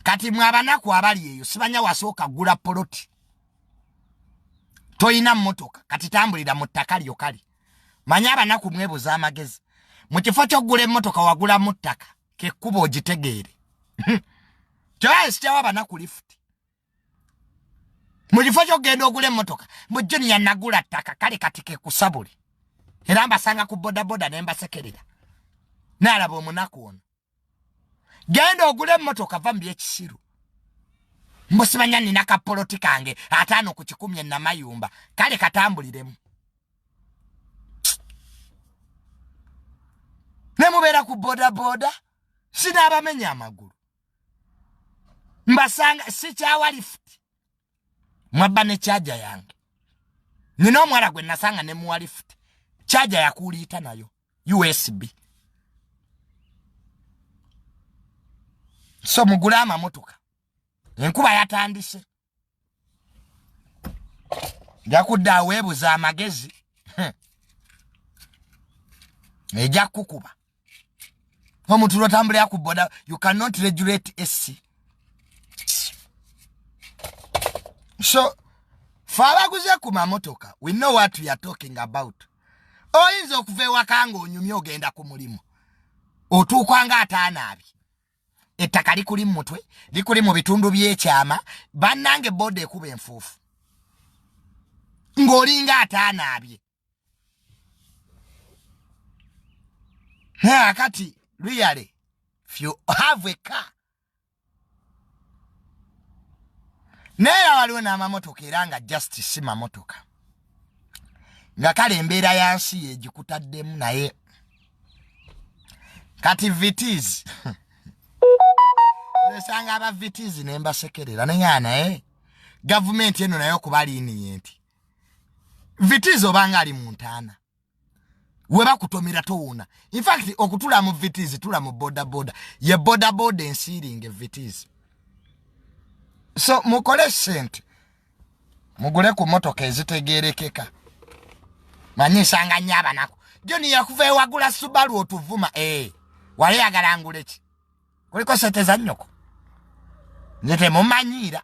Kati mwe abanaku abali eyo sibanya wasooka gula poloti, toyina mmotoka, kati tambulira mu ttaka lyo. Kale manye abanaku mwebuza amagezi, mu kifo ky'okugula emmotoka wagula mu ttaka, kekkuba ogitegeere. Kyoba abanaku lifuti mu kifo ky'okugenda ogula emmotoka, mu Junior nagula ttaka, kale kati kekusabule. Era mbasanga ku bodaboda ne mbasekerera, naalaba omunaku ono. Genda ogula emmotoka, va mu byekisiru. Mbusimanya nina kapoloti kange 50 ku 100 enamayumba, kale katambuliremu. Ne mubeera ku bodaboda, sinaabamenya amagulu, mbasanga sikyawa lifuti. Mwabba ne charger yange. Nina omuwala gwe nasanga ne muwa lifuti, charger yakuuliita nayo USB. So mugule amamotoka, enkuba yatandise, njakudda aweebuza amagezi ejja kukuba omuntu lwotambulira ku boda. You cannot regulate AC. So fe abaguze ku mamotoka, we know what we are talking about. Oyinza okuva ewaka ng'onyumye, ogenda ku mulimu, otuuka nga ataanaabye, ettaka likuli mu mutwe, likuli mu bitundu by'ekyama. Bannange, boda ekuba enfuufu ng'olinga ataanaabye. Naye akati really, if you have a car, naye era waliwo n'amamotoka era nga just si mamotoka, nga kale embeera ya nsi yegikutaddemu. Naye kati Vitz esanga aba Vitz ne mbasekerera, naye naye gavumenti eno naye okuba lenient. Vitz obanga ali mu ntaana, we bakutomera towona. Infact okutula mu Vitz, tula mu boda boda, ye boda boda ensiiringa Vitz. So mukole sente, mugule ku motoka ezitegerekeka. Manyi nsanga nnyo abanaku, Joni yakuva ewagula Subaru otuvuma. E wali yagala ngule ki? Kuliko sente za nnyoko? Nze temumanyiira.